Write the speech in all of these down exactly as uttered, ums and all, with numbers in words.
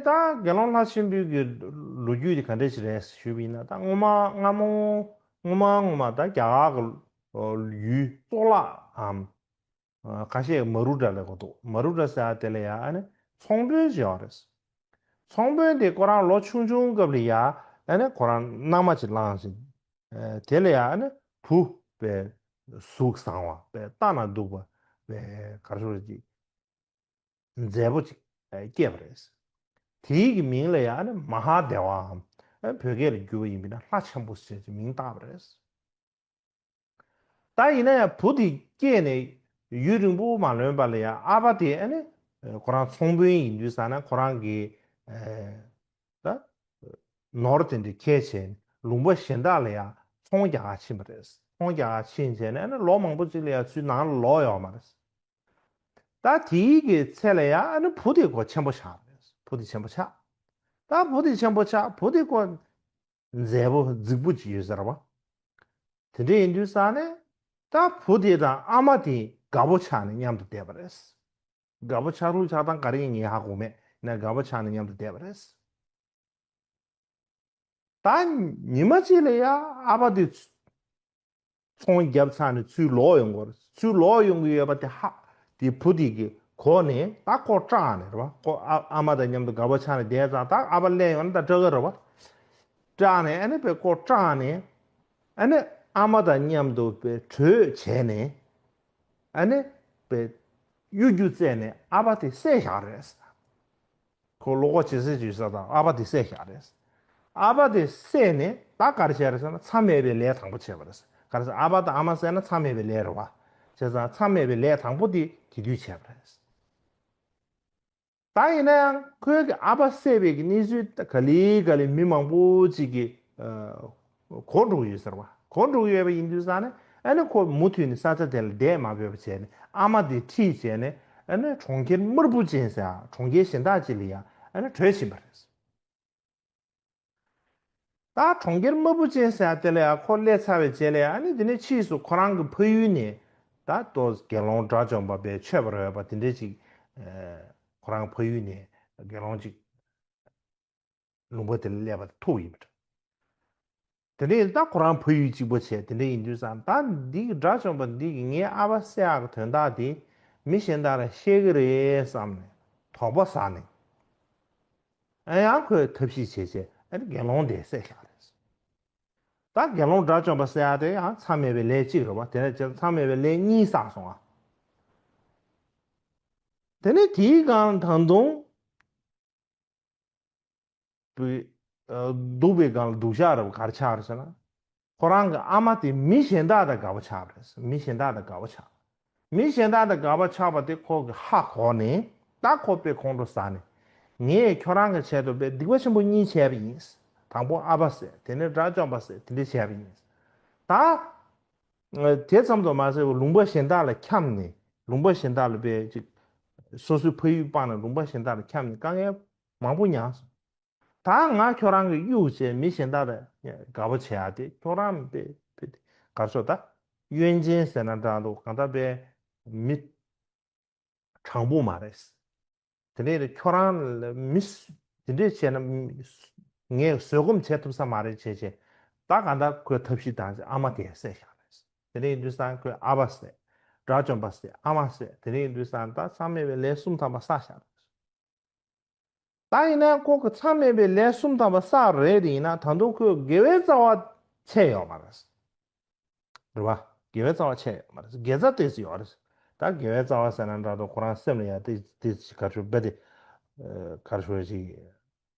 ད་དགེ་སློང་ལྷ་ཆེན་པོའི་གི་ལོ་རྒྱུས་དེ་ག་འདྲ་ཞིག་རེད་ཞུས་པ་ཡིན་ན། ད་སྔོན་མ་སྔ་མོ་སྔོན་མ་སྔོན་མ་ད་རྒྱ་གར་གི་ཡུལ་གཙུག་ལག་གམ། ཁ་ཤས་མ་རུ་ཏྲ་ལབ་གོ་འདུག་མ་རུ་ཏྲ་ཟེར་ཡ་དེ་ལ་ཡ་ཨ་ནི་ཚོང་དཔོན་ཅིག་ཡོད་རེད། ཚོང་དཔོན་དེ་ཁོ་རང་ལོ་ཆུང་ཆུང་སྐབས་ལ་ཡ་ཨ་ནི་ཁོ་རང་མནའ་མ་ཅིག་བླངས་ཤིང་། དེ་ལ་ཡ་ཨ་ནི་བུ་དཔེ་གཟུགས་བཟང་བ་དཔེ་ལྟ་ན་སྡུག་པ་དཔེ་ག་རེ་ཞུ་དགོས་རེད། མཛེས་པོ་ཅིག་སྐྱེས་པ་རེད། དེའི་གི་མིང་ལ་ཡང་ཨ་ནི་མ་ཧཱ་དེ་བའམ། བོད་སྐད་ལ་བསྒྱུར་བ་ཡིན་པ་ན་ལྷ་ཆེན་པོ་ཞེས་མིང་བཏགས་པ་རེད། ད་ཡིན་ན་ཡང་བུ་དེ་སྐྱེས་ནས་ཡུན་རིང་པོ་མ་ལོན་པ་ལ་ཡང་ཨ་ཕ་དེ་ཨ་ནི་ཁོ་རང་ཚོང་དཔོན་ཡིན་དུས་ཙ་ན་ཁོ་རང་གི་ད་ནོར་དེ་འདྲ་ཁྱེར་བྱས་ལུང་པ་གཞན་དག་ལ་ཡང་ཚོང་རྒྱག་ག་ཕྱིན་པ་རེད། ཚོང་རྒྱག་ག་ཕྱིན་བྱས་ནས་ཨ་ནི་ལོ་མང་པོ་ཅིག་ལ་ཡང་ཚུར་ནང་ལ་ལོག་ཡོད་མ་རེད། ད་དེའི་གི་ཚེ་ལ་ཡང་ཨ་ནི་བུ་དེ་ཁོ་ཆེན་པོ་ཆགས་རེད། བུ་དེ་ཆེན་པོ་ཆགས། ད་བུ་དེ་ཆེན་པོ་ཆགས། བུ་དེ་ཁོ་མཛེས་པོ་རྫིག་པོ་ཅིག་ཡོད་ཟེར་བ། དེ་འདྲ་ཡིན་དུས་ཙ་ནས་ད་བུ་དེ་དང་ཨ་མ་དེ་དགའ་པོ་ཆགས་ནས་མཉམ་དུ་བསྡད་པ་རེད། དགའ་པོ་ཆགས་ལུགས་ཆགས་སྟངས་ག་རེ་ཡིན་ངས་ཧ་གོ་མེད་ན། དགའ་པོ་ཆགས་ནས་མཉམ་དུ་བསྡད་པ་རེད། ད་ཉི་མ་གཅིག་ལ་ཡ་ཨ་ཕ་དེ་ཚོང་བརྒྱབ་ཚར་ནས་ཚུར་ལོག་ཡོང་གི་ཡོད་རེད། ཚུར་ལོག་ཡོང་གི་ཡོད་པ་དེ་ཧ་དེ་བུ་དེ་གི་གོ་ནས་ད་ཁོ་སྐྲག་ནས་རེད་བ། ཁོ་ཨ་ཨ་མ་དང་མཉམ་དུ་དགའ་པོ་ཆགས་ནས་བསྡད་ཙང་། ད་ཨ་ཕ་སླེབས་ཡོང་ན་ད་སྐྲག་གི་རེད་བ། སྐྲག་ནས་ཨ་ནི་དཔེ་ཁོ་སྐྲག་ནས་ཨ་ནི་ཨ་མ་དང་མཉམ་དུ་དཔེ་གྲོས་བྱས་ནས་ཨ་ནི་དཔེ་གཡོ་སྒྱུ་བཙལ་ནས་ཨ་ཕ་དེ་བསད་བཞག་རེད། ཁོ་བློ་ཁོག་ཇེ་གསལ་ཇེ་གསལ་དང་ཨ་ཕ་དེ་བསད་བཞག་རེད། ཨ་ཕ་དེ་བསད་ནས་ད་ག་རེ་བྱས་རེད་ཟེར་ན། མཚམས་མེད་པའི་ལས་དང་པོ་བྱས་པ་རེད། ག་རེ་ཟེར། ཨ་ཕ་དང་ཨ་མ་བསད་ན་མཚམས་མེད་པའི་ལས་རེད་བ། བྱས་ཙང་མཚམས་མེད་པའི་ལས་དང་པོ་དེ་དེ་དུས་བྱས་པ་རེད། ད་ཡིན་ན་ཡང་ཁོའི་གི་ཨ་ཕ་བསད་པའི་གི་གནས་ཚུལ་ད་ག་ལེ་ག་ལེ་མི་མང་པོ་ཅིག་གིས་གོ་འགྲོ་གི་ཡོད་ཟེར་བ། གོ་འགྲོ་གི་ཡོད་པ་ཡིན་དུས་ཙ་ནས་ཨ་ནི་ཁོ་མུ་མཐུད་ནས་ས་ཆ་དེ་ལ་བསྡད་མ་ཕོད་པ་བྱས་ནས་ཨ་མ་དེ་ཁྲིད་བྱས་ནས་ཨ་ནི་གྲོང་ཁྱེར་དམར་པོ་ཅན་ཟེར་ཡ་གྲོང་ཁྱེར་གཞན་དག་ཅིག་ལ་ཡ་ཨ་ནི་བྲོས་ཕྱིན་པ་རེད། ད་གྲོང་ཁྱེར་དམར་པོ་ཅན་ཟེར་ཡ་དེ་ལ་ཡ་ཁོ་སླེབས་ཚར་བའི་རྗེས་ལ་ཡ་ཨ་ནི་དེ་ནས་ཕྱིས་སུ་ཁོ་རང་གི་ཕ་ཡུལ་ནས་ད་ལྟོ་དགེ་སློང་དགྲ་བཅོམ་པ་དཔེ་མཆོད་པར་འོས་པ་དེ་འདྲས་ཅིག་ཁོ་རང་ཕ་ཡུལ་ནས་དགེ་སློང་ཅིག་ལུང་པ་དེ་ལ་སླེབས་པ་ཐུག་ཡིན་པ་འདྲ། དེ་ནས་ད་ཁོ་རང་ཕ་ཡུལ་གཅིག་པོ་བྱས་དེ་འདྲ་ཡིན་དུས་ཙང་། ད་འདི་གི་དགྲ་བཅོམ་པ་འདི་གིས་ངའི་ཨ་ཕ་བསད་ཡག་གི་དོན་དག་དེ་མི་གཞན་དག་ལ་བཤད་གི་རེད་བསམ་ནས་དོགས་པ་ཟ་ནས། ཨ་ཡང་ཁོས་ཐབས་ཤེས་བྱས་བྱས་ཨ་ནི་དགེ་སློང་དེ་བསད་བཞག་རེད། ད་དགེ་སློང་དགྲ་བཅོམ་པ་ཟེར་ཡག་དེ་ཡང་མཚམས་མེད་པའི་ལས་གཅིག་རེད་བ། དེ་ནས་བྱས་མཚམས་མེད་པའི་ལས་གཉིས་བསགས་སོང་ང་། དེ་ནས་དེའི་སྒང་ད་དུང་པའི་ཨ་སྡུག་པའི་སྒང་ལ་སྡུག་ཤག་རེད་བ། ག་རེ་ཆགས་རེད་ཟེར་ན། ཁོ་རང་གི་ཨ་མ་དེ་མི་གཞན་དག་དང་དགའ་པོ་ཆགས་པ་རེད། མི་གཞན་དག་དང་དགའ་པོ་ཆགས། མི་གཞན་དག་དང་དགའ་པོ་ཆགས་པ་དེ་ཁོ་གི་ཧ་གོ་ནས། ད་ཁོ་དཔེ་ཁོང་ཁྲོ་ཟ་ནས། ངས་ཁྱོད་རང་གི་ཆེད་དུ་དཔེ་སྡིག་པ་ཆེན་པོ་གཉིས་བྱས་པ་ཡིན། དང་པོ་ཨ་ཕ་བསད། དེ་ནས་དགྲ་བཅོམ་པ་བསད། དེ་འདྲ་བྱས་པ་ཡིན། ད་དེ་ཙམ་དུ་མ་ཟད་པར་ལུང་པ་གཞན་དག་ལ་འཁྱམས་ནས། ལུང་པ་གཞན་དག་ལ་དཔེ་ཅིག་སོ་སོའི་ཕ་ཡུལ་སྤངས་ནས་ལུང་པ་གཞན་དག་ལ་འཁྱམས་ནས་དཀའ་ངལ་མང་པོ་མྱངས་སོང་། ད་ང་ཁྱོད་རང་གི་གཡུག་བྱས་མི་གཞན་དག་ལ་དགའ་པོ་བྱེད་ཡག་དེ་ཁྱོད་རང་དཔེ་དཔེ་ག་རེ་ཟེར། ད་གཡོན་ཅན་ཟེར་ན་འདྲ་འདུག་གང་ལྟར་དཔེ་མི་དྲང་པོ་མ་རེད། དེ་འདྲས་ཁྱོད་རང་ལ་མི་སུ་དེ་འདྲས་བྱས་ན་མི་སུ་ངས་བཟོད་སྒོམ་བྱེད་ཐུབ་ས་མ་རེད་བྱས་བྱས། ད་གང་ལྟར་ཁོས་ཐབས་ཤེས་བཏང་བྱས་ཨ་མ་དེ་བསད་བཞག་རེད། དེ་འདྲས་ཡིན་དུས་ཙང་ཁོས་ཨ་ཕ་བསད། དགྲ་བཅོམ་པ་བསད། ཨ་མ་བསད། དེ་འདྲས་ཡིན་དུས་ཙང་ད་མཚམས་མེད་པའི་ལས་གསུམ་ཐམ་པ་བསགས་བཞག་རེད། ད་ཡིན་ན་ཁོ་གི་མཚམས་མེད་པའི་ལས་གསུམ་ཐམ་པ་བསགས་རེད་དེ། ཡིན་ན་ད་དུང་ཁོས་དགེ་བའི་རྩ་བ་ཆད་ཡོད་མ་རེད། རེད་བ། དགེ་བའི་རྩ་བ་ཆད་ཡོད་མ་རེད། དགེ་རྩ་ཏོག་ཙམ་ཡོད་རེད། ད་དགེ་བའི་རྩ་བ་ཟེར་ན་འདྲ་འདུག་ཁོ་རང་སེམས་ལ་ཡ་དེ་དེ་ག་རེ་ཞུ་དཔེ་དེ་ག་རེ་ཞུ་ཞིག་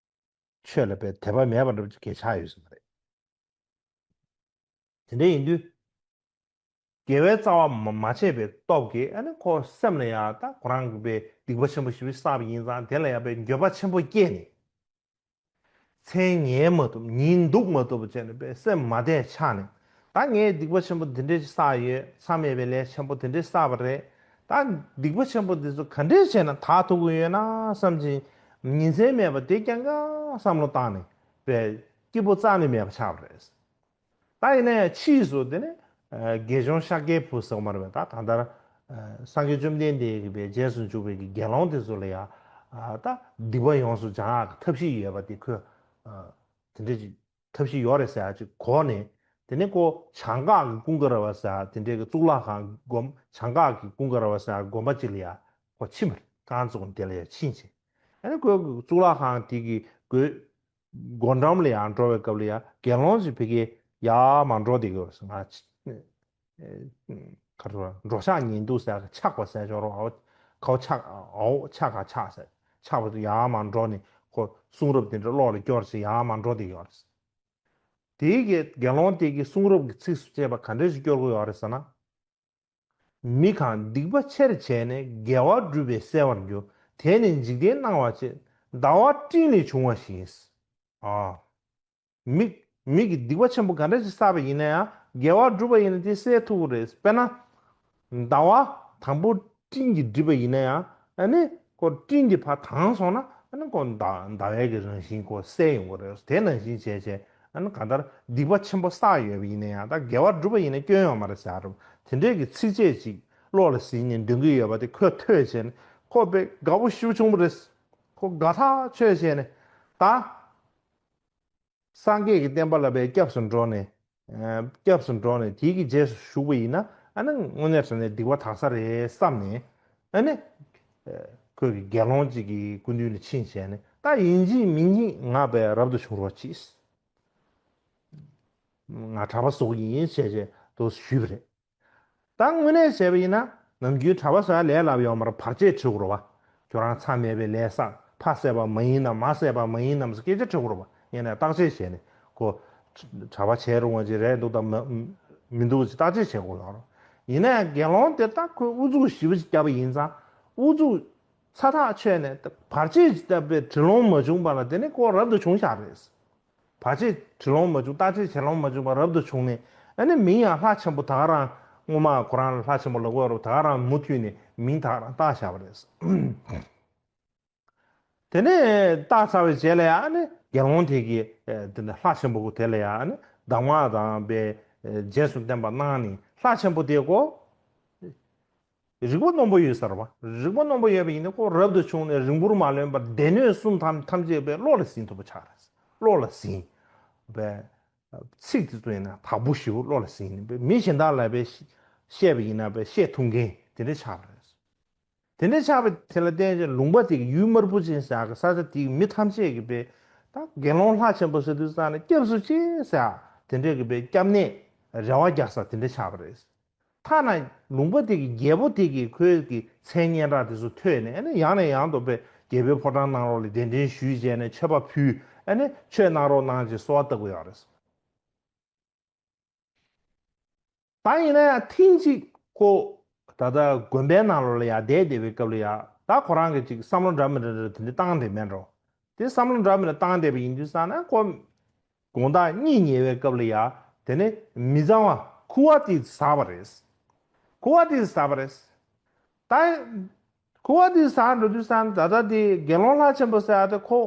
ཆོས་ལ་དཔེ་དད་པ་མེད་པ་འདྲ་པོ་ཅིག་གས་ཆགས་ཡོད་ས་མ་རེད། དེ་འདྲ་ཡིན་དུས། དགེ་བའི་རྩ་བ་མ་མ་ཆད་པའི་སྟོབས་ཀྱིས་ཨ་ནི་ཁོ་སེམས་ལ་ཡང་ད་ཁོ་རང་གི་དཔེ་སྡིག་པ་ཆེན་པོ་ཞེ་པོ་བསགས་པ་ཡིན་ཙང་། དེ་ལ་ཡང་དཔེ་འགྱོད་པ་ཆེན་པོ་སྐྱེས་ནས། མཚན་ཉལ་མ་ཐུབ། ཉིན་འདུག་མ་ཐུབ་བྱས་ནས་དཔེ་སེམས་མ་བདེ་ཆགས་ནས། ད་ངས་སྡིག་པ་ཆེན་པོ་འདི་འདྲས་ཅིག་བསགས་ཡོད། མཚམས་མེད་པའི་ལས་ཆེན་པོ་འདི་འདྲས་བསགས་པ་རེད། ད་སྡིག་པ་ཆེན་པོ་འདི་ཚོ་ག་འདྲས་བྱས་ན་དག་ཐུབ་ཀྱི་ཡོད་ན་བསམ་གྱིན། ཉིན་མཚན་མེད་པར་དེ་རྐྱང་རྐྱང་བསམ་བློ་བཏང་ནས་དཔེ་སྐྱིད་པོ་རྩ་ནས་མེད་པ་ཆགས་པ་རེད། ད་ཡིན་ན་ཡང་ཕྱིས་སུ་དེ་ནི་དགེ་སྦྱོང་ཤཱཀྱའི་བུ་ཟེར་བ་མ་རེད་པས། ད་གང་ལྟར་སངས་རྒྱས་བཅོམ་ལྡན་འདས་ཀྱི་དཔེ་རྗེས་སུ་འཇུག་པའི་གི་དགེ་སློང་དེ་ཚོ་ལ་ཡང་ ཨ་ད་སྡིག་པ་ཡོངས་སུ་སྦྱང་ཡག་གི་ཐབས་ཤེས་ཡོད་པ་དེ་ཁོས་ཨ་དེ་འདྲ་ཅིག་ཐབས་ཤེས་ཡོད་རེད་ཟེར་ཡག་ཅིག་གོ་ནས། དེ་ནས་ཁོ་བྱང་འགག་གི་ཀུན་དགའ་ར་བ་ཟེར་ཡག་དེ་འདྲའི་གི་གཙུག་ལག་ཁང་སྒོམ་བྱང་འགག་གི་ཀུན་དགའ་ར་བ་ཟེར་ཡག་དགོན་པ་ཅིག་ལ་ཡ་ཁོ་ཕྱིན་པ་རེད། རྐང་བཙུགས་ནས་དེ་ལ་ཡ་ཕྱིན་བྱས། ཨ་ནི་ཁོས་གཙུག་ལག་ཁང་དེ་གི་སྒོ་སྒོ་འགྲམ་ལ་ཡང་འགྲོ་བའི་སྐབས་ལ་ཡ་དགེ་སློང་ཞིག་ཕ་གིར་ཡར་མར་འགྲོ་བསྡད་ཀྱི་ཡོད་ཟེར། ང་ཨེ་ཨེ་ག་རེ་ཟེར། འགྲོ་ཤག་ཉལ་འདུག་ཟེར་ཡག་ཆག་པ་ཟེར་ཞོར་འོ་ཁའོ་ཆག་འོ་ཆག་ག་ཆག་ཟེར། ཆག་པ་དེ་ཡར་མར་འགྲོ་ནས་ཁོ་གསུང་རབ་དེ་འདྲ་བློ་ལ་སྐྱོར་བྱས་ཡར་མར་འགྲོ་བསྡད་ཀྱི་ཡོད་རེད། དེའི་གི་དགེ་སློང་དེ་གི་གསུང་རབ་ཀྱི་ཚིགས་སུ་བཅད་པ་ག་འདྲ་ཞིག་སྐྱོར་གྱི་ཡོད་རེད་ཟེར་ན། མི་གང་སྡིག་པ་ཆེར་བྱས་ནས་དགེ་བ་བསྒྲུབས་པས་གསལ་བར་འགྱུར། དེ་ནི་འཇིག་རྟེན་སྣང་བ་ཅན། ཟླ་བ་སྤྲིན་ལས་བྱུང་བ་བཞིན། ཨ། མི་མི་གིས་སྡིག་པ་ཆེན་པོ་ག་འདྲ་ཞིག་བསགས་པ་ཡིན་ན་ཡང་དགེ་བ་བསྒྲུབས་པ་ཡིན་ན་དེ་གསལ་ཐུབ་ཀྱི་རེད། དཔེར་ན། ཟླ་བ་དང་པོ་སྤྲིན་གྱིས་བསྒྲིབས་པ་ཡིན་ན་ཡང་ཨ་ནི་ཁོ་སྤྲིན་གྱི་ཕར་དྭངས་སོང་ན་ཨ་ནི་ཁོ་ཟླ་ཟླ་བའི་གི་རང་བཞིན་ཁོ་གསལ་ཡོང་གི་རེད། དེ་ནང་བཞིན་བྱས་བྱས་ཨ་ནི་གང་ལྟར་སྡིག་པ་ཆེན་པོ་བསགས་ཡོད་པ་ཡིན་ན་ཡང་ད་དགེ་བ་བསྒྲུབས་པ་ཡིན་ན་སྐྱོན་ཡོད་མ་རེད་ཟེར་རབས་དེ་འདྲའི་གི་ཚིགས་བཅད་ཅིག་བློ་ལ་ཟིན་ནས་འདོན་གི་ཡོད་པ་དེ་ཁོས་ཐོས་བྱས་ནས་ཁོ་དཔེ་དགའ་པོ་ཞེ་པོ་བྱུང་བ་རེད། ཁོ་དགའ་ཐག་ཆོད་བྱས་ནས་ད། སངས་རྒྱས་ཀྱི་བསྟན་པ་ལ་བའི་སྐྱབས་སུ་འགྲོ་ནས། ཨ་སྐྱབས་སུ་འགྲོ་ནས་དེའི་གི་རྗེས་སུ་ཞུགས་པ་ཡིན་ན་ཨ་ནི་དངོས་གནས་དྲང་གནས་སྡིག་པ་དག་ས་རེད་བསམ་ནས་ཨ་ནི། ཨ་ཁོས་གི་དགེ་སློང་གཅིག་གི་སྐུ་མདུན་ལ་ཕྱིན་བྱས་ནས་ད་ཡིན་གཅིག་མིན་གཉིས་ང་བས་རབ་ཏུ་བྱུང་རོགས་གྱིས། ང་གྲྭ་པ་བཟོ་གི་ཡིན་ཞེས་བྱས་དུ་ཞུས་པ་རེད། ད་དངོས་གནས་བྱས་པ་ཡིན་ན་ནམ་རྒྱུན་གྲྭ་པ་བཟོ་ཡ་ལས་སླ་པོ་ཡོད་མ་རེད། བར་ཆད་བྱེད་དགོས་རེད་བ། ཁྱོད་རང་མཚམས་མེད་པའི་ལས་བསགས་ཕ་བསད་པ་མ་ཡིན་ནམ་མ་བསད་པ་མ་ཡིན་ནམ་ཟེར་སྐད་ཆ་དྲི་དགོས་རེད་བ། ཡིན་ནའི་བརྟག་དཔྱད་བྱས་ནས་ཁོ་གྲྭ་པ་བྱས་རུང་བ་ཅིག་རེད་འདུག་དང་མ་མི་འདུག་ཅིག་བརྟག་དཔྱད་བྱེད་དགོས་ཡོད་རེད། ཡིན་ནའི་དགེ་སློང་དེ་ད་ཁོས་ཨུ་ཚུགས་ཞེ་པོ་ཅིག་བརྒྱབ་པ་ཡིན་ཙང་ཨུ་ཚུགས་ཚ་ཐག་ཆོད་ནས་བར་ཆད་ཅིག་བཏབ་པའི་དྲི་ལོང་མ་བྱུང་བ་ལ་དེ་ནི་ཁོ་རབ་ཏུ་བྱུང་ཤག་རེད། བར་ཆད་དྲི་ལོང་མ་བྱུང་བརྟག་དཔྱད་བྱེད་ལོང་མ་བྱུང་བར་རབ་ཏུ་བྱུང་ནས་ཨ་ནི་མིང་ཡང་ལྷ་ཆེན་པོ་ད་ག་རང་སྔོན་མ་ཁོ་རང་ལ་ལྷ་ཆེན་པོ་ལབ་ཀྱི་ཡོད་རེད། ད་ག་རང་མུ་མཐུད་ནས་མིང་ད་ག་རང་བཏགས་བཞག་པ་རེད། དེ་ནས་བཏགས་ཚར་བའི་རྗེས་ལ་ཡང་ཨ་ནི་དགེ་སློང་དེ་གིས་ཨེ་དེ་ནས་ལྷ་ཆེན་པོ་དེ་ལ་ཡང་ཨ་ནི་གདམས་ངག་དང་པའི་ཨེ་རྗེས་སུ་བསྟན་པ་གནང་ནས་ལྷ་ཆེན་པོ་དེ་ཁོ། རིག་པ་རྣོན་པོ་ཡོད་ས་རེད་བ། རིག་པ་རྣོན་པོ་ཡོད་པ་ཡིན་ན་ཁོ་རབ་ཏུ་བྱུང་ནས་རིང་པོར་མ་ལོན་པར་སྡེ་སྣོད་གསུམ་ཐམས་ཐམས་ཅད་པའི་བློ་ལ་ཟིན་ཐུབ་པ་ཆགས་རེད། བློ་ལ་ཟིན། པའི་ཚིག་དེ་ཚོ་ཡིན་ན་དག་པོ་ཞེ་པོ་བློ་ལ་ཟིན་ནས་མི་གཞན་དག་ལ་པའི་བཤད་པ་ཡིན་ན་པའི་བཤད་ཐུབ་མཁན་དེ་འདྲ་ཆགས་པ་རེད། དེ་འདྲ་ཆགས་པ་དེ་ལ་བརྟེན་ཅིང་ལུང་པ་དེ་གི་ཡུལ་དམར་པོ་ཅན་ཟེར་གི་ས་ཆ་དེ་གི་མི་ཐམས་ཅད་ཀྱིས་པའི་ད་དགེ་སློང་ལྷ་ཆེན་པོ་ཟེར་དུས་ཙང་ནས་སྐྱབས་སུ་མཆི་ཟེར་དེ་འདྲ་གི་པའི་སྐྱབས་གནས་རེ་བ་རྒྱག་ས་དེ་འདྲ་ཆགས་པ་རེད། ཐ་ན་ལུང་པ་དེ་གི་རྒྱལ་པོ་དེ་གིས་ཁོའི་གི་མཚན་སྙན་གྲགས་དེ་ཚོ་ཐོས་ནས་ཨ་ནི་ཡང་ནས་ཡང་དུ་པའི་རྒྱལ་པོའི་ཕོ་བྲང་ནང་ལོགས་ལ་གདན་འདྲེན་ཞུས་བྱས་ནས་མཆོད་པ་ཕུལ། ཨ་ནི་ཆོས་གནང་རོགས་གནང་ཅེས་གསོལ་བ་བཏབ་ཀྱི་ཡོད་རེད། ད་ཡིན་ན་ཡང་ཐེངས་གཅིག་ཁོ་ད་ལྟ་དགོན་པའི་ནང་ལོགས་ལ་ཡང་བསྡད་བསྡད་པའི་སྐབས་ལ་ཡང་ད་ཁོ་རང་གི་ཅིག་བསམ་བློ་འདྲ་མི་འདྲ་འདྲ་དེ་འདྲ་བཏང་བསྡད་མེད་འགྲོ། དེ་བསམ་བློ་འདྲ་མི་འདྲ་བཏང་བསྡད་པ་ཡིན་དུས་ཙང་ན་ཁོ་དགོང་དག་གཉིད་ཉལ་བའི་སྐབས་ལ་ཡ་དེ་ནས་མི་གཙང་བ་ཁུ་བ་ཏིས་ཟགས་པ་རེད། ཁུ་བ་ཏིས་ཟགས་པ་རེད། ད་ཁུ་བ་ཏིས་ཟགས་འགྲོ་དུས་ཙང་ད་ལྟ་དེ་དགེ་སློང་ལྷ་ཆེན་པོ་ཟེར་ཡ་དེ་ཁོ་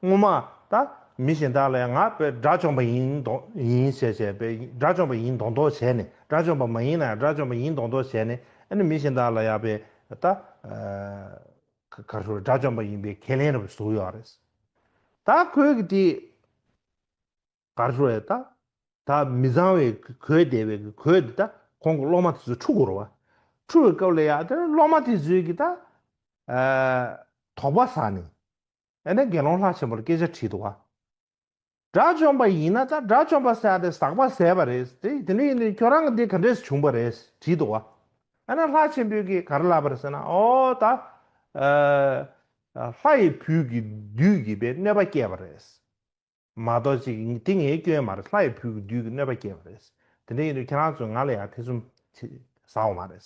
སྔོན་མ་ད་མི་གཞན་དག་ལ་ཡང་ང་དཔེ་དགྲ་བཅོམ་པ་ཡིན་མདོག་ཡིན་ཞེས་བྱས་པའི་དགྲ་བཅོམ་པ་ཡིན་མདོག་མདོག་བྱས་ནས་དགྲ་བཅོམ་པ་མ་ཡིན་ན་ཡང་དགྲ་བཅོམ་པ་ཡིན་མདོག་མདོག་བྱས་ནས་ཨ་ནི་མི་གཞན་དག་ལ་ཡང་དཔེ་ད་ག་རེ་ཞུ་དགྲ་བཅོམ་པ་ཡིན་པའི་ཁས་ལེན་རབས་བཟོ་ཡོད་རེད། ད་ཁོས་གི་དེ། ག་རེ་ཞུ་རེད་ད། ད་མི་གཙང་བའི་གོས་བསྡད་པའི་གོས་འདི་ད་ཁོང་གི་སློབ་མ་དེ་ཚོས་འཁྲུ་དགོས་རེད་བ། འཁྲུ་བའི་སྐབས་ལ་ཡ་དེ་སློབ་མ་དེ་ཚོས་ཀྱི་ད། ཨ་དོགས་པ་ཟ་ནས། ཨ་ནི་དགེ་སློང་ལྷ་ཆེན་པོར་སྐད་ཆ་དྲིས་འདུག་བ། དགྲ་བཅོམ་པ་ཡིན་ན་ད་དགྲ་བཅོམ་པ་ཟེར་ཡ་དེ་ཟག་པ་ཟད་པ་རེད་དེ་དེ་འདྲ་ཡིན་དུས་ཁྱོད་རང་གི་འདི་ག་འདྲས་བྱུང་བ་རེད་དྲིས་འདུག་བ། ཨ་ནི་ལྷ་ཆེན་པོས་ཀྱིས་ག་རེ་ལབ་པ་རེད་ཟེར་ན་ཨོ་ད། ཨ་ལྷ་ཡི་བུ་གི་བདུད་ཀྱིས་པའི་གནོད་པ་བསྐྱལ་བ་རེད། མ་གཏོགས་ཅིག་དེ་ངའི་སྐྱོན་མ་རེད། ལྷ་ཡི་བུ་གི་བདུད་ཀྱིས་གནོད་པ་བསྐྱལ་བ་རེད། དེ་འདྲ་ཡིན་དུས་ཁྱེད་རང་ཚོས་ང་ལ་ཡང་ཐེ་ཚོམ་ཅིག་ཟ་འོང་མ་རེད།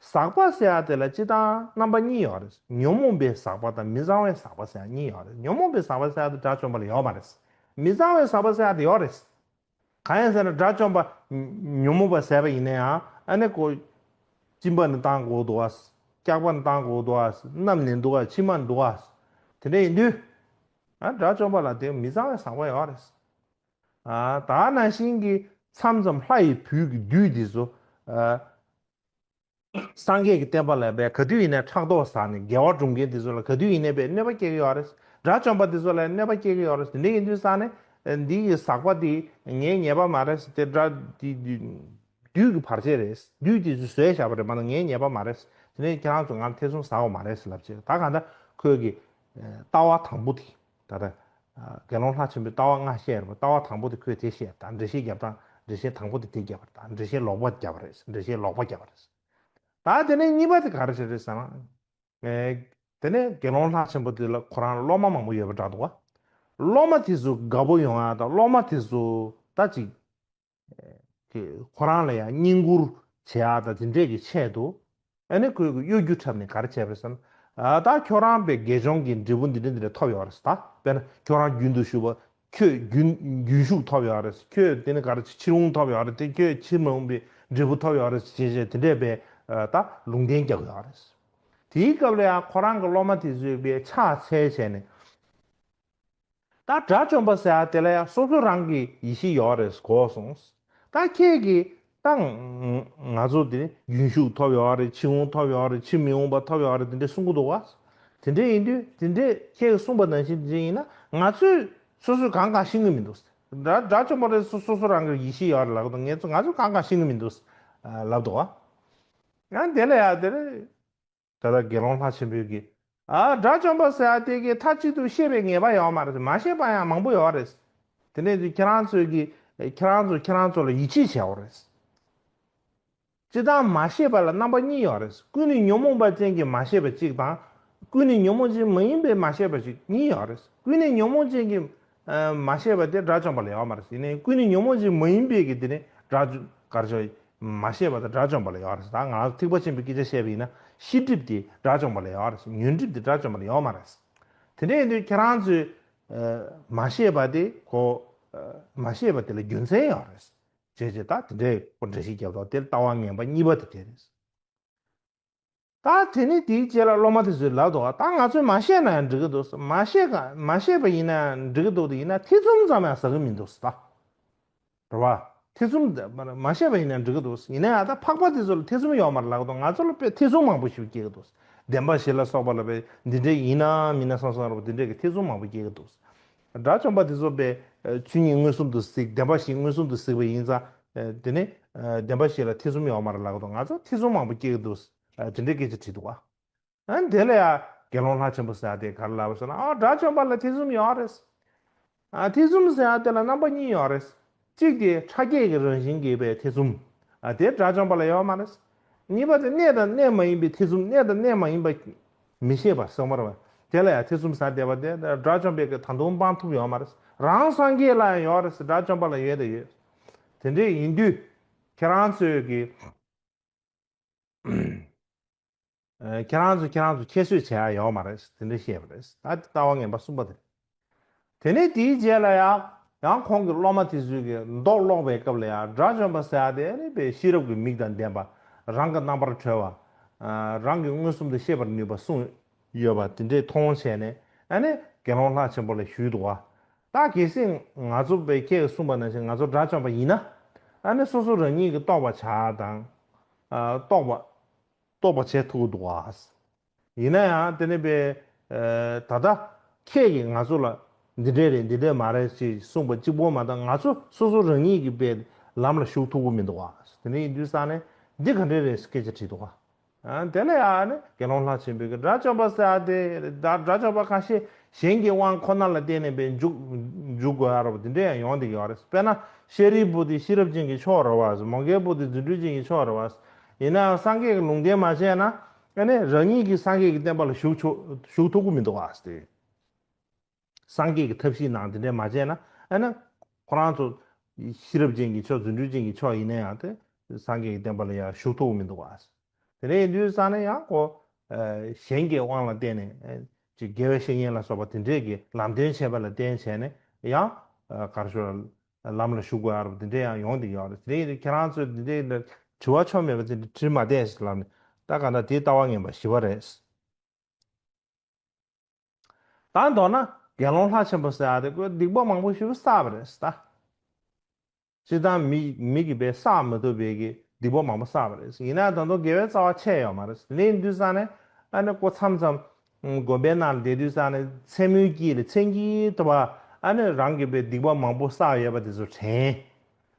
ཟག་པ་ཟེར་ཡ་དེ་ལ་སྤྱིར་བཏང་རྣམ་པ་གཉིས་ཡོད་རེད། ཉོན་མོངས་པའི་ཟག་པ་དང་མི་གཙང་བའི་ཟག་པ་ཟེར་ཡ་གཉིས་ཡོད་རེད། ཉོན་མོངས་པའི་ཟག་པ་ཟེར་ཡ་དེ་དགྲ་བཅོམ་པ་ལ་ཡོད་མ་རེད། མི་གཙང་བའི་ཟག་པ་ཟེར་ཡ་དེ་ཡོད་རེད། གང་ཡིན་ཟེར་ན་དགྲ་བཅོམ་པ་ཉོན་མོངས་པ་ཟད་པ་ཡིན་ན་ཡང་ཨ་ནི་ཁོ་གཅིན་པ་ནི་བཏང་དགོས་འདུག་ཨ། སྐྱག་པ་ནི་བཏང་དགོས་འདུག་ཨ། སྣབས་ནི་འདུག་ཨ། མཆིལ་མ་ནི་འདུག་ཨ། དེ་འདྲ་ཡིན་དུས། ཨ་དགྲ་བཅོམ་པ་ལ་དེ་མི་གཙང་བའི་ཟག་པ་ཡོད་རེད། ཨ་ད་ནང་བཞིན་གྱི་མཚམས་མཚམས་ལྷ་ཡི་བུ་གི་བདུད་དེ་ཚོ་ཨ་ སངས་རྒྱས་ཀྱི་བསྟན་པ་ལ་བས་ག་དུས་ཡིན་ནའི་ཕྲག་དོག་ཟ་ནས་དགེ་བ་སྒྲུབ་མཁན་དེ་ཚོ་ལ་ག་དུས་ཡིན་ནའི་བས་གནོད་པ་སྐྱེལ་གྱི་ཡོད་རེད། དགྲ་བཅོམ་པ་དེ་ཚོ་ལ་གནོད་པ་སྐྱེལ་གྱི་ཡོད་རེད། དེ་འདྲ་ཡིན་དུས་ཙང་ནས་འདི་ཡི་ཟག་པ་དེ་ངའི་ཉེས་པ་མ་རེད་ཟེར་ཏེ་དགྲ་དེ་དེ་བདུད་ཀྱི་བར་ཆད་རེད། བདུད་དེ་ཚོས་བཟོས་བཞག་པ་རེད་མ་གཏོགས་ངའི་ཉེས་པ་མ་རེད། དེ་ནས་ཁྱེད་རང་ཚོ་ང་ལ་ཐེ་ཚོམ་ཟ་དགོས་མ་རེད་ཟེར་ལབ་བྱས། ད་གང་ལྟར་ཁོས་ཀྱི་ལྟ་བ་དང་པོ་དེ་ད་ལྟ་དགེ་སློང་ལྷ་ཆེན་པོའི་ལྟ་བ་ལྔ་བཤད་རེད་པ། ལྟ་བ་དང་པོ་དེ་ཁོས་དེ་བཤད། ད་འགྲེལ་བཤད་རྒྱབ་སྟངས་འགྲེལ་བཤད་དང་པོ་དེ་དེ་རྒྱབ་པ་རེད། ད་འགྲེལ་བཤད་ལོག་པ་རྒྱབ་པ་རེད། འགྲེལ་བཤད་ལོག་པ་རྒྱབ་པ་རེད། ད་དེ་ནས་གཉིས་པ་དེ་ག་རེ་བྱས་རེད་ཟེར་ན། ཨེ། དེ་ནས་དགེ་སློང་ལྷ་ཆེན་པོ་དེ་ལ་ཁོ་རང་ལ་སློབ་མ་མང་པོ་ཡོད་པ་འདྲ་འདུག་བ། སློབ་མ་དེ་ཚོ་དགའ་པོ་ཡོང་ཡ་དང་སློབ་མ་དེ་ཚོ་ད་ཅིག་ཨེ། ཁོ་རང་ལ་ཡང་བསྙེན་བཀུར་བྱེད་ཡ་དང་དེ་འདྲས་ཀྱི་ཆེད་དུ། ཨ་ནི་ཁོས་གཡོ་སྒྱུ་འཁྲབ་ནས་ག་རེ་བྱས་པ་རེད་ཟེར་ན། ཨ། ད་ཁྱོད་རང་པའི་དགེ་སྦྱོང་གི་འབྲས་བུ་འདི་འདྲ་འདི་འདྲ་ཐོབ་ཡོད་རེད་ད། དཔེར་ན་ཁྱོད་རང་རྒྱུན་དུ་ཞུགས་པ། ཁྱོད་རྒྱུན་རྒྱུན་ཞུགས་ཐོབ་ཡོད་རེད། ཁྱོད་དེ་ནི་ག་རེ་ཕྱིར་འོང་ཐོབ་ཡོད་རེད་དེ། ཁྱོད་ཕྱིར་མི་འོང་པའི་འབྲས་བུ་ཐོབ་ཡོད་རེད་ཅེས་བྱས་དེ་འདྲས་པའི། ཨ། ད་ལུང་བསྟན་རྒྱག་ཡོད་རེད། དེའི་སྐབས་ལ་ཡང་ཁོ་རང་གི་སློབ་མ་དེ་ཚོས་པའི་ཕྱག་འཚལ་བྱས་ནས། ད་དགྲ་བཅོམ་པ་ཟེར་ཡ་དེ་ལ་ཡང་སོ་སོ་རང་གི་ཡེ་ཤེས་ཡོད་རེད་གོ་སོང་། ད་ཁྱེད་ཀྱིས་ད་ང་ཚོ་དེ་རྒྱུན་ཞུགས་ཐོབ་ཡོད་རེད། ཕྱིར་འོང་ཐོབ་ཡོད་རེད། ཕྱིར་མི་འོང་པ་ཐོབ་ཡོད་རེད། དེ་འདྲས་གསུང་གི་འདུག་བ། དེ་འདྲས་ཡིན་དུས་དེ་འདྲས་ཁྱེད་ཀྱིས་གསུངས་པ་ནང་བཞིན་དེ་འདྲས་ཡིན་ན་ང་ཚོས་སོ་སོས་གང་གང་ཤེས་ཀྱི་མི་འདུག་དགྲ་དགྲ་བཅོམ་པ་རེད། སོ་སོ་སོ་རང་གི་ཡེ་ཤེས་ཡོད་རེད་ལབ་གི་འདུག་ང་ཚོ་ང་ཚོས་གང་གང་ཤེས་ཀྱི་མི་འདུག་ལབ་འདུག་བ། ཡང་དེ་ལ་ཡང་དེ་རེད། ད་ལྟ་དགེ་སློང་ལྷ་ཆེན་པོས་ཀྱིས། ཨ། དགྲ་བཅོམ་པ་ཟེར་ཡ་དེ་གིས་མཐའ་གཅིག་ཏུ་ཤེས་པའི་ངེས་པ་ཡོད་མ་རེད། མ་ཤེས་པ་ཡང་མང་པོ་ཡོད་རེད། དེ་ནས་ཁྱེད་རང་ཚོས་ཀྱིས་ཁྱེད་རང་ཚོ་ཁྱེད་རང་ཚོ་ལ་ཡིད་ཆེས་བྱས་པ་རེད། སྤྱིར་བཏང་མ་ཤེས་པ་ལ་རྣམ་པ་གཉིས་ཡོད་རེད། ཀུན་ནས་ཉོན་མོངས་པ་ཅན་གྱི་མ་ཤེས་པ་གཅིག་དང་། ཀུན་ནས་ཉོན་མོངས་ཅན་མ་ཡིན་པའི་མ་ཤེས་པ་ཅིག་གཉིས་ཡོད་རེད། ཀུན་ནས་ཉོན་མོངས་ཅན་གྱི་ཨ། མ་ཤེས་པ་དེ་དགྲ་བཅོམ་པ་ལ་ཡོད་མ་རེད། ཡིན་ནའི་ཀུན་ནས་ཉོན་མོངས་ཅན་མ་ཡིན་པའི་གི་དེ་ནི་དགྲ་བཅོམ་ག་རེ་ཟེར། མ་ཤེས་པ་དང་དགྲ་བཅོམ་པ་ལ་ཡོད་རེད། ད་ང་ཐེག་པ་ཆེན་པོའི་སྐད་ཆ་བཤད་པ་ཡིན་ན་ཤེས་སྒྲིབ་དེ་དགྲ་བཅོམ་པ་ལ་ཡོད་རེད། ཉོན་སྒྲིབ་དེ་དགྲ་བཅོམ་པ་ལ་ཡོད་མ་རེད། དེ་འདྲ་ཡིན་དུས་ཁྱེད་རང་ཚོས་ཨ། མ་ཤེས་པ་དེ་གོ་ཨ། མ་ཤེས་པ་དེ་ལ་རྒྱུ་མཚན་ཡོད་རེད། བྱས་བྱས་ད་དེ་འདྲའི་འགྲེལ་བཤད་རྒྱབ་དོགས་དེ་ལྟ་བ་ངན་པ་གཉིས་པ་དེ་དེ་རེད། ད་དེ་ནི་དེའི་རྗེས་ལ་སློབ་མ་དེ་ཚོས་ལབ་འདུག་ད་ང་ཚོས་མ་བཤད་ན་ཡང་འགྲིག་གི་འདུག་མ་བཤད་ག་མ་བཤད་པ་ཡིན་ན་ཡང་འགྲིག་གི་འདུག་དེ་ཡིན་ན་ཐེ་ཚོམ་ཙམ་ཡང་ཟ་གི་མི་འདུག་ད། རེད་བ། ཐེ་ཚོམ་མ་བཤད་པ་ཡིན་ན་འགྲིག་གི་འདུག་ཡིན་ན་ཡང་ད་འཕགས་པ་དེ་ཚོ་ལ་ཐེ་ཚོམ་ཡོད་མ་རེད་ལབ་གི་འདུག་ང་ཚོ་ལ་དཔེ་ཐེ་ཚོམ་མང་པོ་ཞིག་སྐྱེ་གི་འདུག་བདེན་པ་བཞི་ལ་སོགས་པ་ལ་དཔེ་འདི་འདྲ་ཡིན་ན་མིན་ན་བསམ་བསམ་རེད་བ། འདི་འདྲ་གི་ཐེ་ཚོམ་མང་པོ་སྐྱེ་གི་འདུག་དགྲ་བཅོམ་པ་དེ་ཚོ་དཔེ་ཆོས་ཉིད་མངོན་སུམ་དུ་གཟིགས། བདེན་པ་བཞི་མངོན་སུམ་དུ་གཟིགས་པ་ཡིན་ཙང་དེ་ནི་བདེན་པ་བཞི་ལ་ཐེ་ཚོམ་ཡོད་མ་རེད་ལབ་གི་འདུག་ང་ཚོ་ཐེ་ཚོམ་མང་པོ་སྐྱེ་གི་འདུག་དེ་འདྲའི་སྐད་ཆ་དྲིས་འདུག་བ། ཨ། དེ་ལ་ཡང་དགེ་སློང་ལྷ་ཆེན་པོ་ཟེར་ཡ་དེ་ག་རེ་ལབ་ཟེར་ན། ཨ། དགྲ་བཅོམ་པ་ལ་ཐེ་ཚོམ་ཡོད་རེད། ཨ། ཐེ་ཚོམ་ཟེར་ཡ་དེ་ལ་རྣམ་པ་གཉིས་ཡོད་རེད། གཅིག་དེ་ཕྲ་རྒྱས་ཀྱི་རང་བཞིན་གྱིས་པའི་ཐེ་ཚོམ། ཨ། དེ་དགྲ་བཅོམ་པ་ལ་ཡོད་མ་རེད། གཉིས་པ་དེ་གནས་དང་གནས་མ་ཡིན་པའི་ཐེ་ཚོམ། གནས་དང་གནས་མ་ཡིན་པ་མི་ཤེས་པ་སོགས་མ་རེད་བ། དེ་ལ་ཡང་ཐེ་ཚོམ་ཟ་བསྡད་པ་དེ་དགྲ་བཅོམ་པས་ཀྱི་ད་དུང་སྤང་ཐུབ་ཡོད་མ་རེད། རང་སངས་རྒྱས་ལ་ཡང་ཡོད་རེད། དགྲ་བཅོམ་པ་ལ་ཡོད་དང་ཡོད། དེ་འདྲས་ཡིན་དུས་ཁྱེད་རང་ཚོས་ཀྱི། ཨ། ཁྱེད་རང་ཚོ་ཁྱེད་རང་ཚོ་ཁྱད་གསོད་བྱེད་ཡ་ཡོད་མ་རེད། དེ་འདྲ་བཤད་པ་རེད། ད་ལྟ་བ་ངན་པ་གསུམ་པ་དེ་རེད། དེ་ནས་དེའི་རྗེས་ལ་ཡང་ཡང་ཁོང་གི་སློབ་མ་དེ་ཚོས་ཀྱི་མདོ་ཀློག་པའི་སྐབས་ལ་ཡང་དགྲ་བཅོམ་པ་ཟེར་ཡ་དེ་ནི་དཔེ་ཤེས་རབ་ཀྱི་མིག་དང་ལྡན་པ། རང་གི་རྣམ་པར་གྲོལ་བ། ཨ། རང་གིས་མངོན་སུམ་དུ་ཤེས་པར་ནུས་པ་གསུངས་ཡོད་པ་དེ་འདྲས་མཐོང་བྱས་ནས། ཨ་ནི་དགེ་སློང་ལྷ་ཆེན་པོ་ལ་ཞུས་འདུག་བ། ད་གལ་སྲིད་ང་ཚོ་དཔེ་ཁྱེད་ཀྱིས་གསུངས་པ་ནང་བཞིན་ང་ཚོ་དགྲ་བཅོམ་པ་ཡིན་ན། ཨ་ནི་སོ་སོ་རང་ཉིད་ཀྱི་རྟོགས་པ་བྱ་དང་། ཨ། རྟོགས་པ། རྟོགས་པ་བྱེད་ཐུབ་ཀྱི་འདུག་བ། ཡིན་ན་ཡང་དེ་ནི་དཔེ། ཨ། ད་ལྟ་ཁྱེད་ཀྱིས་ང་ཚོ་ལ་འདི་འདྲས་རེད་འདི་འདྲས་མ་རེད་ཅེས་གསུངས་པ་གཅིག་པོ་མ་གཏོགས་ང་ཚོ་སོ་སོ་རང་ཉིད་ཀྱིས་དཔེ་ལམ་ལ་ཞུགས་ཐུབ་ཀྱི་མི་འདུག་བ། དེ་འདྲ་ཡིན་དུས་ཙང་ནས་འདི་ག་འདྲས་རེད་སྐད་ཆ་དྲིས་འདུག་བ། ཨ། དེ་ལ་ཡང་ནི་དགེ་སློང་ལྷ་ཆེན་པོས་ཀྱི་དགྲ་བཅོམ་པ་ཟེར་ཡ་དེ་དགྲ་བཅོམ་པ་ཁ་ཤས་གཞན་གྱི་དབང་ཁོ་ན་ལ་བརྟེན་ནས་དཔེ་འཇུག་འཇུག་དགོས་ཡ་རེད་པ། དེ་འདྲ་ཡང་ཡོང་བསྡད་ཀྱི་ཡོད་རེད། དཔེར་ན་ཤཱ་རིའི་བུ་དེ་ཤེས་རབ་ཅན་གྱི་མཆོག་རེད་བ། མོའུ་འགལ་བུ་དེ་རྫུ་འཕྲུལ་ཅན་གྱི་མཆོག་རེད་བ། ཡིན་ནའང་སངས་རྒྱས་ཀྱི་ལུང་བསྟན་མ་བྱས་ན་ཨ་ནི་རང་ཉིད་ཀྱིས་སངས་རྒྱས་ཀྱི་བསྟན་པ་ལ་ཞུགས་ཆོག་ཞུགས་ཐུབ་ཀྱི་མི་འདུག་བ། དེ། སངས་རྒྱས་ཀྱི་ཐབས་ཤེས་ནང་དེ་འདྲས་མ་བྱས་ན། ཨ་ནི་ཁོ་རང་ཚོ་ཤེས་རབ་ཅན་གྱི་མཆོག་རྫུ་འཕྲུལ་ཅན་གྱི་མཆོག་ཡིན་ན་ཡང་དེ་སངས་རྒྱས་ཀྱི་བསྟན་པ་ལ་ཡང་ཞུགས་ཐུབ་ཀྱི་མི་འདུག་བ། དེ་འདྲ་ཡིན་དུས་ཙང་ནས་ཡང་ཁོ། ཨ། གཞན་གྱི་དབང་ལ་བརྟེན་ནས། ཨ། ཅིག་དགེ་བའི་བཤེས་གཉེན་ལ་སོགས་པ་དེ་འདྲས་ཀྱི་ལམ་སྟོན་བྱས་པ་ལ་བརྟེན་བྱས་ནས་ཡང་། ཨ། ག་རེ་ཞུ། ལམ་ལ་ཞུགས་དགོས་ཡ་རེད། དེ་འདྲས་ཡང་ཡོང་བསྡད་ཀྱི་ཡོད་རེད། དེ་འདྲ་ཡིན་དུས་ཁྱེད་རང་ཚོས་དེ་འདྲས་དྲི་བ་ཆོ་མེད་པ་དེ་འདྲ་དྲིས་མ་བསྡད་ཟེར་ལབ་ནས། ད་ག་ད་དེའི་ལྟ་བ་ངན་པ་བཞི་པ་རེད། ད་མདོར་ན་དགེ་སློང་ལྷ་ཆེན་པོ་ཟེར་ཡ་དེ་ཁོས་སྡིག་པ་མང་པོ་ཞིག་བསགས་པ་རེད་ད། སྤྱིར་བཏང་མི་མི་གིས་དཔེ་བསགས་མ་ཐུབ་པའི་གི་ སྡིག་པ་མང་པོ་བསགས་པ་རེད། ཡིན་ན་ད་དུང་དགེ་བའི་རྩ་བ་ཆད་ཡོད་མ་རེད། ལན་དུས་ཙང་ནས་ཨ་ནི་ཁོ་མཚམས་མཚམས་དགོན་པའི་ནང་ལ་བསྡད་དུས་ཙང་ནས་མཚན་མོའི་དཀྱིལ་ལ་མཚན་དཀྱིལ་དུ་བ་ཨ་ནི་རང་གི་པའི་སྡིག་པ་མང་པོ་བསགས་ཡོད་པ་དེ་ཚོ་དྲན།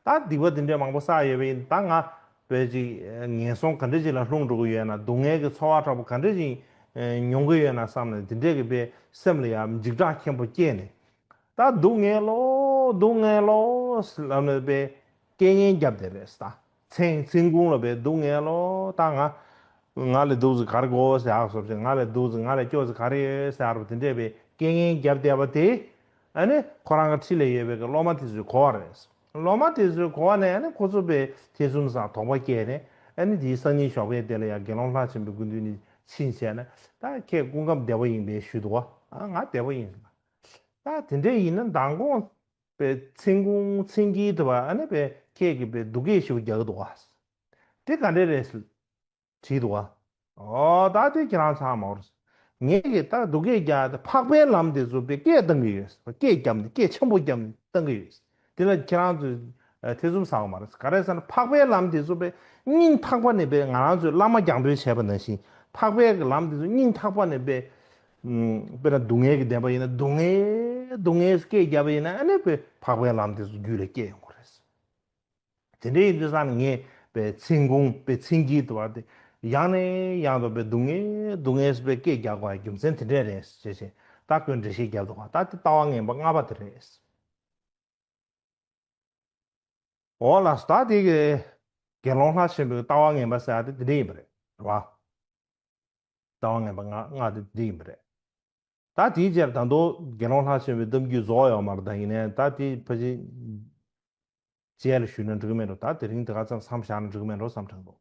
ད་སྡིག་པ་དེ་འདྲས་མང་པོ་བསགས་ཡོད་པ་ཡིན། ད་ང་བས་ཅིག་ངན་སོང་ག་འདྲ་ཅིག་ལ་ལྷུང་འགྲོ་གི་ཡོད་ན། སྡུག་བསྔལ་གྱི་ཚོར་བ་དྲག་པོ་ག་འདྲ་ཅིག་མྱོང་གི་ཡོད་ན་བསམ་ནས། དེ་འདྲས་ཀྱི་པའི་སེམས་ལ་ཡང་འཇིགས་སྐྲག་ཆེན་པོ་སྐྱེས་ནས། ད་སྡུག་བསྔལ་ལོ། སྡུག་བསྔལ་ལོ་ལབ་ནས་པའི་སྐད་ངན་བརྒྱབ་བསྡད་རེད་ད། མཚན་མཚན་གུང་ལ་པའི་སྡུག་བསྔལ་ལོ། ད་ང་ང་ལས་སྡུག་ཙམ་ག་རེ་དགོས་ཟེར་ཡག་སོབ་ཅིག་ང་ལས་སྡུག་ཙམ་ང་ལས་སྐྱོ་ཙམ་ག་རེ་ཡོད་ཟེར་ཡག་རུ་དེ་འདྲས་པའི་སྐད་ངན་བརྒྱབ་བསྡད་པ་དེ། ཨ་ནི་ཁོ་རང་གི་འཁྲིས་ལ་ཡོད་པའི་གི་སློབ་མ་དེ་ཚོས་གོ་བ་རེད། སློབ་མ་དེ་ཚོས་གོ་བ་ནས་ཨ་ནི་ཁོ་ཚོ་པའི་ཐེ་ཚོམ་ཟ་དོགས་པ་སྐྱེས་ནས། ཨ་ནི་དེའི་སང་ཉིན་ཞོགས་པའི་དེ་ལ་ཡང་དགེ་སློང་ལྷ་ཆེན་པོའི་སྐུ་མདུན་ནས་ཕྱིན་བྱས་ནས། ད་ཁྱེད་སྐུ་ཁམས་བདེ་པོ་ཡིན་པས་ཞུས་འདུག་བ། ཨ་ང་བདེ་པོ་ཡིན། ད་དེ་འདྲས་ཡིན་ན་མདང་དགོང་པའི་མཚན་གུང་མཚན་དཀྱིལ་དུ་བ་ཨ་ནི་པའི་ཁྱེད་ཀྱིས་པའི་སྡུག་སྐད་ཞིག་རྒྱག་གི་འདུག་བ། དེ་ག་འདྲས་རེད་ཟེར་དྲིས་འདུག་བ། ཨོ་ད་དེ་ཁྱེད་རང་ཚང་མ་འོར། ངས་ཀྱིས་ད་སྡུག་སྐད་རྒྱག་དེ་འཕགས་པའི་ལམ་དེ་ཚོ་པའི་སྐད་བཏང་གི་ཡོད། སྐད་བརྒྱབ་ནས་སྐད་ཆེན་པོ་བརྒྱབ་ནས་བཏང་གི་ཡོད། དེ་ལ་ཁྱེད་རང་ཚོས་ཨ་ཐེ་ཚོམ་ཟ་བ་མ་རེད། ག་རེ་ཟེར་ན་འཕགས་པའི་ལམ་དེ་ཚོ་པའི་སྙིང་ཐག་པ་ནས་པའི་ང་རང་ཚོས་བླ་མ་རྒྱང་འབོད་བྱས་པ་ནང་བཞིན། འཕགས་པའི་ལམ་དེ་ཚོ་སྙིང་ཐག་པ་ནས་པའི་ཨུམ། དཔེར་ན་སྡུག་བསྔལ་གྱི་བདེན་པ་ཡིན་ན། སྡུག་བསྔལ་སྡུག་བསྔལ་སྐད་བརྒྱབ་པ་ཡིན་ན། ཨ་ནི་པའི་འཕགས་པའི་ལམ་དེ་ཚོ་རྒྱུད་ལ་སྐྱེ་ཡོང་གི་རེད། དེ་འདྲ་ཡིན་དུས་ཙང་ནས་ངས་པའི་མཚན་གུང་པའི་མཚན་དཀྱིལ་དུ་བ་དེ་ཡང་ནས་ཡང་དུ་པའི་སྡུག་བསྔལ་སྡུག་བསྔལ་པའི་སྐད་རྒྱག་དགོས་པའི་རྒྱུ་མཚན་དེ་འདྲས་རེད་ཞེས་བྱས། ད་ཁོས་འགྲེལ་བཤད་རྒྱབ་འདུག་བ། ད་དེ་ལྟ་བ་ངན་པ་ལྔ་པ་དེ་རེད། འོ་ལགས་སོ། ད་དེ་གི་དགེ་སློང་ལྷ་ཆེན་པོའི་ལྟ་བ་ངན་པ་ཟེར་ཡ་དེ་དེ་འདྲ་ཡིན་པ་རེད། རེད་བ། ལྟ་བ་ངན་པ་ལྔ་ལྔ་དེ་དེ་ཡིན་པ་རེད། ད་དེའི་རྗེས་ད་དུང་དགེ་སློང་ལྷ་ཆེན་པོའི་གཏམ་རྒྱུད་རྫོགས་ཡོད་མ་རེད། ད་ཡིན་ནའི་ད་དེ་ཕལ་ཆེར་རྗེས་ལ་ཞུས་ན་འགྲིག་གི་མེད་འགྲོ། ད་དེ་རིང་དེ་ག་ཙམ་མཚམས་བཞག་ན་འགྲིག་གི་མེད་འགྲོ་བསམ་དྲན་འདུག